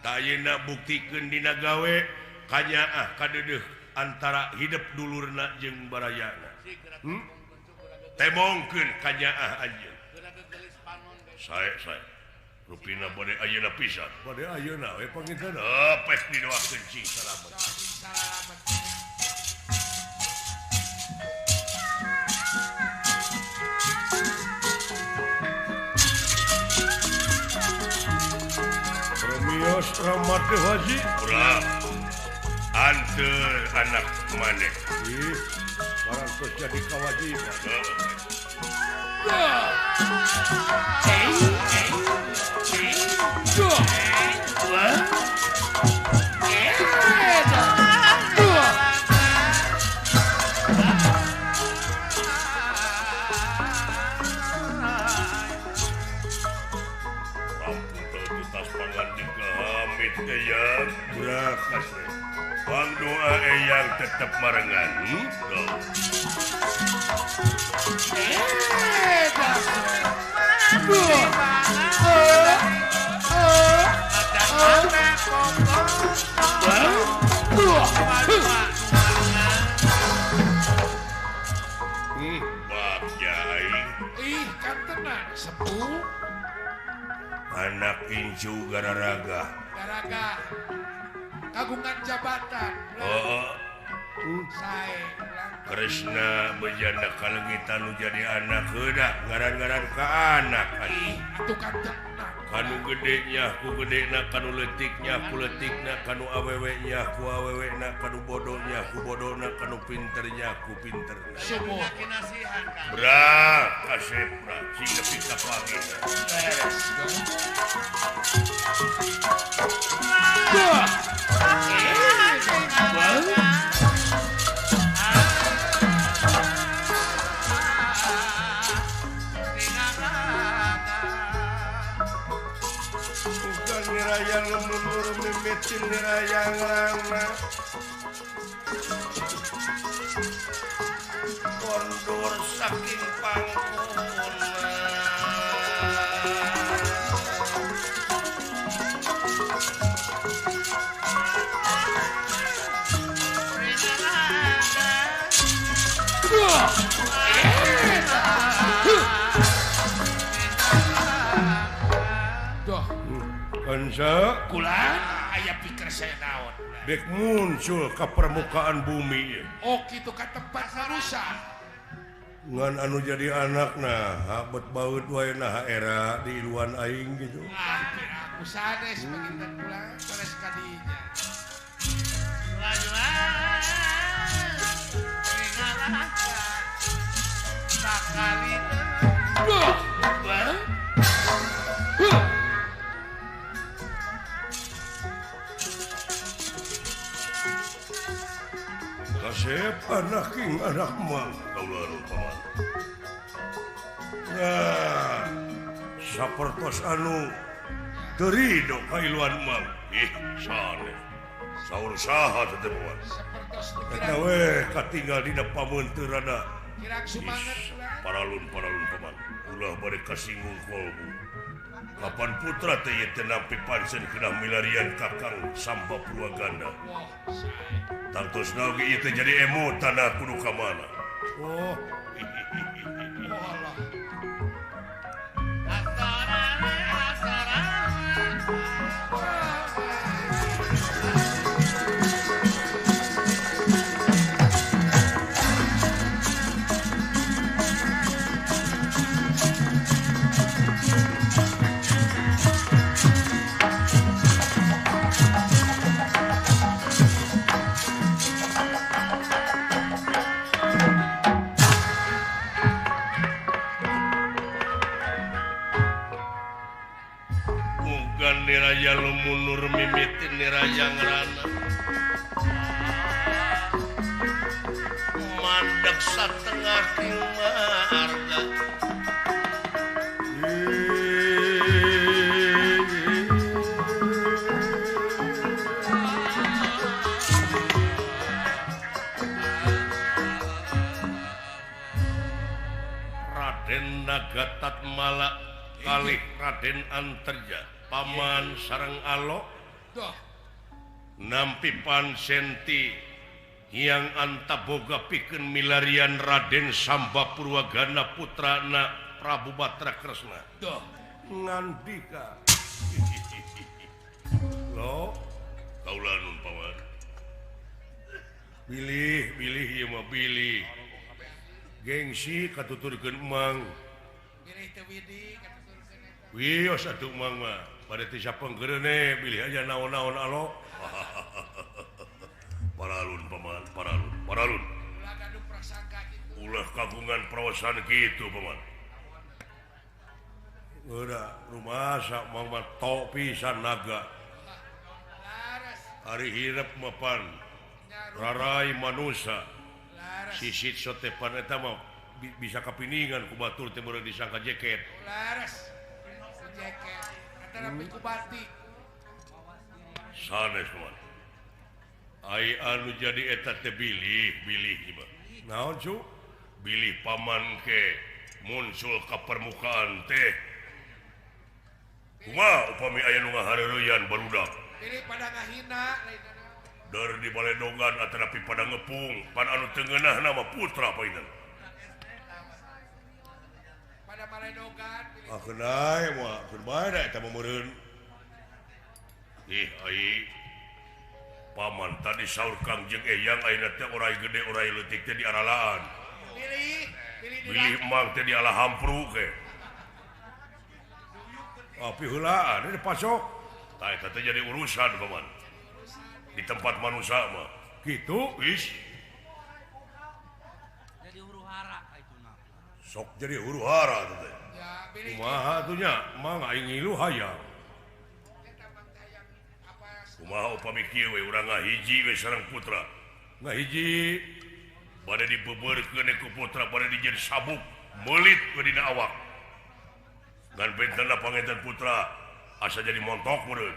Speaker 6: Ayeuna buktikeun dina gawe kanyaah kadeudeuh antara hidep dulurna jeung barayana. Temongkeun kanyaah anjeun. Sae sae. Rupina bade ayeuna pisan. Bade ayeuna we panginten. Ah, pek didoakeun cing salamet.
Speaker 2: Salamet.
Speaker 6: Tos ramat teh Haji.
Speaker 5: Ulah. Anteur anak maneh.
Speaker 6: Ih, barang tos jadi kawajiban.
Speaker 5: Bang doa eyang tetap marengan. Bagja aing.
Speaker 2: Ih, kan tenang sepuh.
Speaker 5: Anak incu gararaga.
Speaker 2: Garaga. Kagungan jabatan.
Speaker 5: Oh,
Speaker 2: sae.
Speaker 5: Krishna bejana kaleungitan nu jadi anak heudah ngaran-ngaran ka anak.
Speaker 2: Ih, atuh kan tenang.
Speaker 5: Kanu gede nya ku gedena, kanu leutiknya ku leutikna, kanu awewe nya ku awewena, kanu bodohnya ku bodona, kanu pinternya ku pinterna.
Speaker 2: Semua.
Speaker 5: Bra, kasep bra, sing nepi ka pagi.
Speaker 2: Beres.
Speaker 6: Niraya lumunur mimitin niraya ngrana
Speaker 5: kondur saking pangkuna.
Speaker 6: Kansa
Speaker 2: kula aya pikir saya naon
Speaker 6: dek muncul ke permukaan bumi.
Speaker 2: Oh kitu ka tempat sarusa
Speaker 6: ngan anu jadi anak nah bet baut wae nah era di iluan aing gitu.
Speaker 2: Ah aku sanes baginten kula sanes kadinya.
Speaker 6: Kasep anak king anak mang
Speaker 5: kaula paman.
Speaker 6: Nah, sapertos anu teu rido kailuan mang.
Speaker 5: Ih, sanes. Saur saha teh paman?
Speaker 6: Eta we katinggal dina pameunteurana.
Speaker 2: Kirang sumanget kula.
Speaker 5: Paralun-paralun paman. Ulah bade kasinggung kolbu. Kapan putra teh ieu teh nampi pancen kena milarian Kakang Samba Purwaganda. Tangtos oge ieu teh jadi emutan kudu ka mana.
Speaker 6: Oh.
Speaker 5: Niraya lumunur mimitin niraya ngrana mandek satengah king marga. Raden Nagatatmala kalih Raden Antarja paman sareng Alok nampi pansenti Hyang Antaboga pikeun milarian Raden Samba Purwagana putrana Prabu Batra Kresna.
Speaker 6: Ngandika
Speaker 5: lo kaula nun paman. Bilih bilih ieu mah bilih gengsi katuturkeun emang.
Speaker 2: Bilih teu widi katuturkeun eta.
Speaker 6: Wios atuh mang mah bade teh sapenggereune bilih aja naon-naon alo. Paralun paman, paralun, paralun.
Speaker 2: Ulah gaduh prasangka kitu.
Speaker 6: Ulah kagungan prawasan kitu paman. Udah rumasa mang mah tok pisan naga. Ari hirep mah pan rarai manusa. Sisit sotepan eta mah bisa kapiningan ku batur teh meureun disangka jaket.
Speaker 2: Laras. Jaket antara ku batik.
Speaker 6: Sanes mah. Ai anu jadi eta teh bilih, bilih mah. Naon cu? Bilih paman ke muncul ka permukaan teh. Kumaha upami aya nu ngahareureyan barudak?
Speaker 2: Bilih pada ngahina lain naon.
Speaker 6: Dari di baledongan atanapi pada ngepung, pan anu teu ngeunahna mah putra painten.
Speaker 2: Pada baledogan bilih.
Speaker 6: Ah keunai moal keun bae da eta mah meureun. Ih ai paman tadi saur Kangjeng Eyang ayeuna teh orai gede orai leutik teh diaralaan.
Speaker 2: Bilih, bilih
Speaker 6: bilih mang teh diala hampru ke. Ah piheulaan ini pasok. Tah eta teh jadi urusan paman. Di tempat manusia mah gitu is
Speaker 4: jadi huru hara itu mah
Speaker 6: sok jadi huru hara teh
Speaker 2: ya bilih
Speaker 6: kumaha atuh nya mang aing ngilu hayang kumaha upami kieu we urang ngahiji we sareng putra ngahiji bade dibebeurkeun ku putra bade dijieun sabuk meulit we dina awak ngan bentenna pangetan putra asa jadi montok meureun.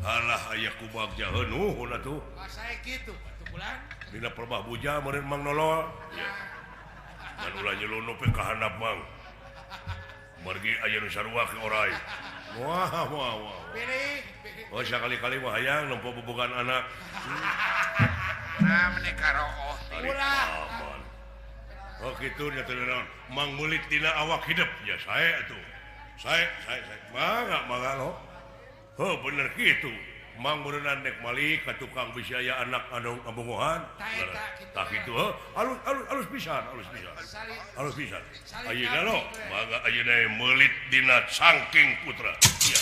Speaker 6: Alah aya ku bagja heunuh atuh.
Speaker 2: Sae kitu atuh bulan.
Speaker 6: Dina perbah buja meureun Mang Nolol. Ya. Ngan ulah nyelundup ka handap Mang. Margi aya nu sarua ke orai. Wah wah wah.
Speaker 2: Bilih, bilih.
Speaker 6: Oh sakali-kali mah hayang nempo bobogan anak.
Speaker 1: Nah meuni karooh
Speaker 2: ulah.
Speaker 6: Oh kitu nya teu naon. Mang meulit dina awak hidup ya sae atuh. Sae sae sae. Mangga mangga lo. Oh bener gitu Mang meureunna dek malik ka tukang bisi aya anak anu ngabongohan. Tah kitu heuh alus alus alus pisan alus pisan. Alus pisan. Ayeuna lo mangga ayeuna meulit dina cangking putra. Iya.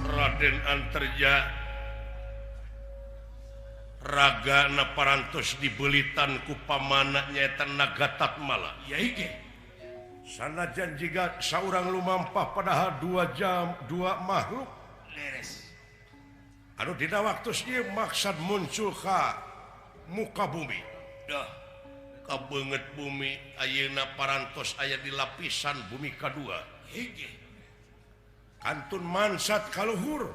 Speaker 6: Raden Antarja ragana parantos dibelitan ku pamana nyaeta Naga Tatmala.
Speaker 2: Ya iki.
Speaker 6: Sanajan jiga saurang lumampah padahal 2 jam 2 makhluk.
Speaker 2: Leres.
Speaker 6: Anu dina waktu ieu maksad muncul ka muka bumi.
Speaker 2: Duh.
Speaker 6: Kabeungeut bumi ayeuna parantos aya di lapisan bumi kadua.
Speaker 2: Hiji.
Speaker 6: Kantun mansat kaluhur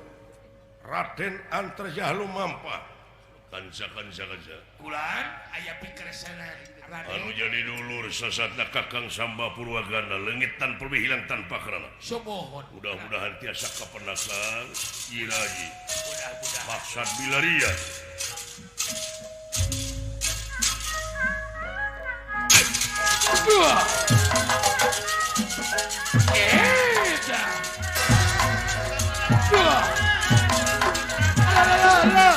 Speaker 6: Raden Antarja lumampah. Kanca kanca kanca.
Speaker 2: Kulan aya pikeresanan Raden.
Speaker 6: Anu jadi dulur sasatna Kakang Samba Purwagana leungit tanpa hilang tanpa karana.
Speaker 2: Sumuhun.
Speaker 6: Mudah-mudahan tiasa kapenakan iraji.
Speaker 2: Mudah-mudahan.
Speaker 6: Maksad bilaria.
Speaker 2: Eta. Dua. Ala ala.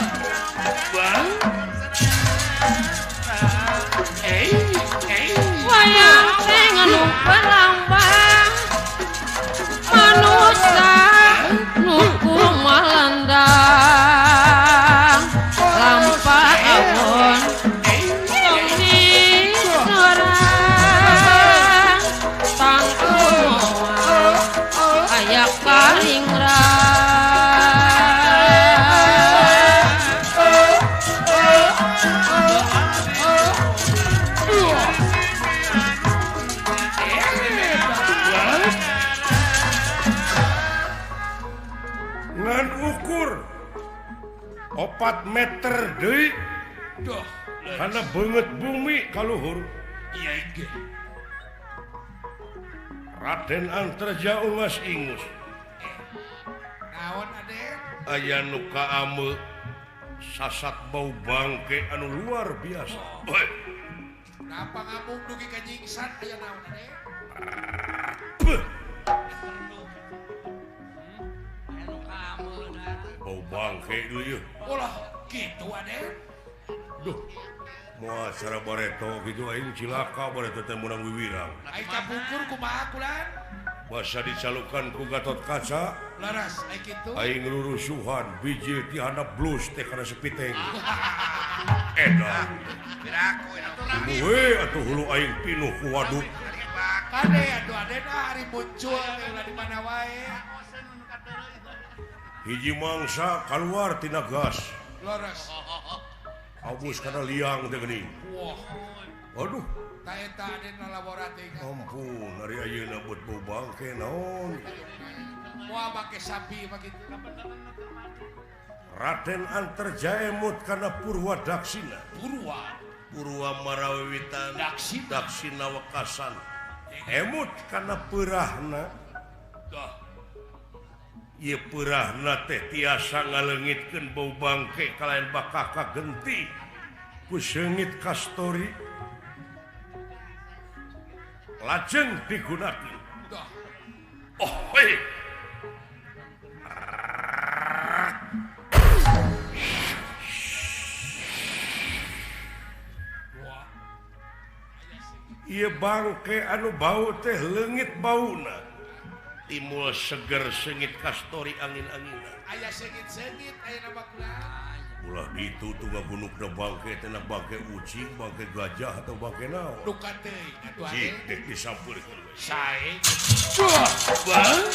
Speaker 2: Bang.
Speaker 3: Wayang sing anu perlambang manusa nu kumalandang lampah awon tong disorang tangtu moal aya kalingrang.
Speaker 6: Ngan ukur 4 meter deui
Speaker 2: Duh,
Speaker 6: karena beungeut bumi kaluhur.
Speaker 2: Iya iki.
Speaker 6: Raden Antarja ungas ingus.
Speaker 2: Naon Aden?
Speaker 6: Aya nu kaame sasat bau bangke anu luar biasa. Heuh.
Speaker 2: Napa ngamuk dugi ka nyingsan aya naon Aden?
Speaker 6: Beuh. Bau bangke dulu yeuh.
Speaker 2: Ulah kitu Aden.
Speaker 6: Duh. Moal cara bareto kitu aing cilaka bareto teh meunang wiwirang.
Speaker 2: Ai kapungkur kumaha kulan?
Speaker 6: Basa dicalukan ku Gatot Kaca.
Speaker 2: Laras ai kitu.
Speaker 6: Aing rurusuhan biji ti handap blus teh kana sepiteng. Edan.
Speaker 1: Piraku
Speaker 6: we atuh hulu aing pinuh ku waduk.
Speaker 2: Kade atuh Aden ari muncul teh ulah di mana wae.
Speaker 6: Hiji mangsa kaluar tina gas.
Speaker 2: Laras.
Speaker 6: Abus kana liang teh geuning.
Speaker 2: Wah.
Speaker 6: Aduh.
Speaker 2: Ta eta Aden lalabora teh.
Speaker 6: Ampun, ari ayeuna buat bau bangke naon.
Speaker 2: Moal make sapi mah kitu.
Speaker 6: Raden Antarjaya emut kana Purwa Daksina.
Speaker 2: Purwa.
Speaker 6: Purwa Marawiwitan
Speaker 2: Daksina.
Speaker 6: Daksina Wekasan. Emut kana peurahna.
Speaker 2: Dah.
Speaker 6: Ieu peurahna teh tiasa ngaleungitkeun bau bangke kalayan bakah kagenti ku seungit kastori. Lajeng digunakeun.
Speaker 2: Dah.
Speaker 6: Oh, hei. Ieu bangke anu bau teh leungit bauna. Timul seger seungit kastori angin-anginan.
Speaker 2: Aya seungit-seungit aya nama kula.
Speaker 6: Ulah ditu tuh ngagunukna bangke teh na bangke ucing, bangke gajah atau bangke naon.
Speaker 2: Duka teuing atuh Aden.
Speaker 6: Cik dek disampeurkeun we.
Speaker 2: Sae. Bang.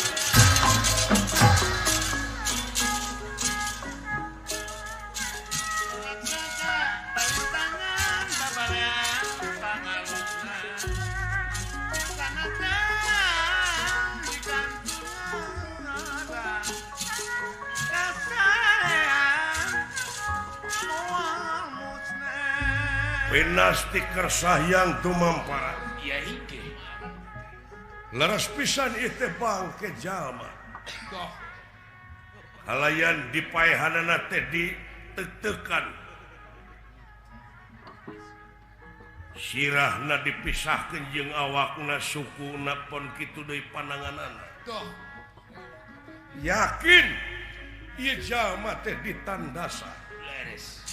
Speaker 6: Pinasti kersahyang tumampara.
Speaker 2: Iya hingge.
Speaker 6: Leres pisan ieu teh bangke jalma.
Speaker 2: Doh.
Speaker 6: Halayan dipaehanana teh ditetekan. Sirahna dipisahkeun jeung awakna sukuna pon kitu deui pananganana.
Speaker 2: Doh.
Speaker 6: Yakin ieu jalma teh ditandasa.
Speaker 2: Leres.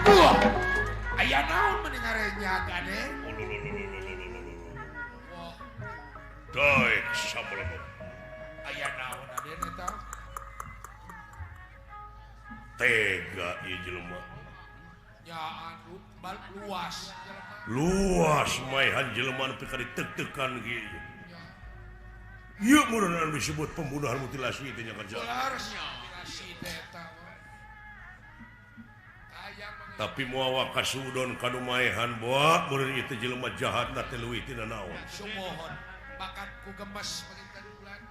Speaker 2: Wah, aya naon meni ngarenyak Aden? Wah.
Speaker 6: Daek sabalebet.
Speaker 2: Aya naon Aden eta?
Speaker 6: Tega ieu jelema.
Speaker 2: Nya anu luas jelema.
Speaker 6: Luas maehan jelema nepi ka ditek-tekan kieu. Ieu meureun anu disebut pembunuhan mutilasi teh nya kerja.
Speaker 2: Mutilasi teh eta.
Speaker 6: Tapi moal kasudon ka nu maehan boa meureun ieu teh jelema jahatna teh leuwih tina naon.
Speaker 2: Sumuhun bakat ku gemes panginten bulan.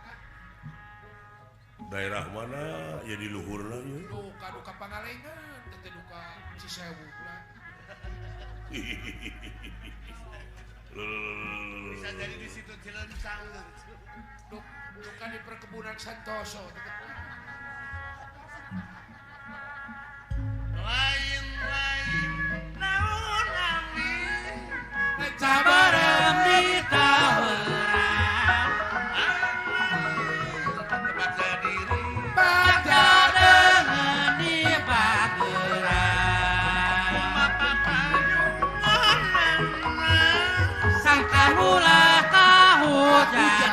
Speaker 6: Daerah mana ya di luhurna ieu?
Speaker 2: Duka duka Pangalengan teh duka Cisewu bulan.
Speaker 1: Bisa jadi di situ Cilencang.
Speaker 2: Duka di perkebunan Santoso.
Speaker 1: Lain-lain naon ami
Speaker 4: cabarem di tahuran
Speaker 1: bagja diri
Speaker 4: bagja dengan di pageran sangka ulah kahujanan.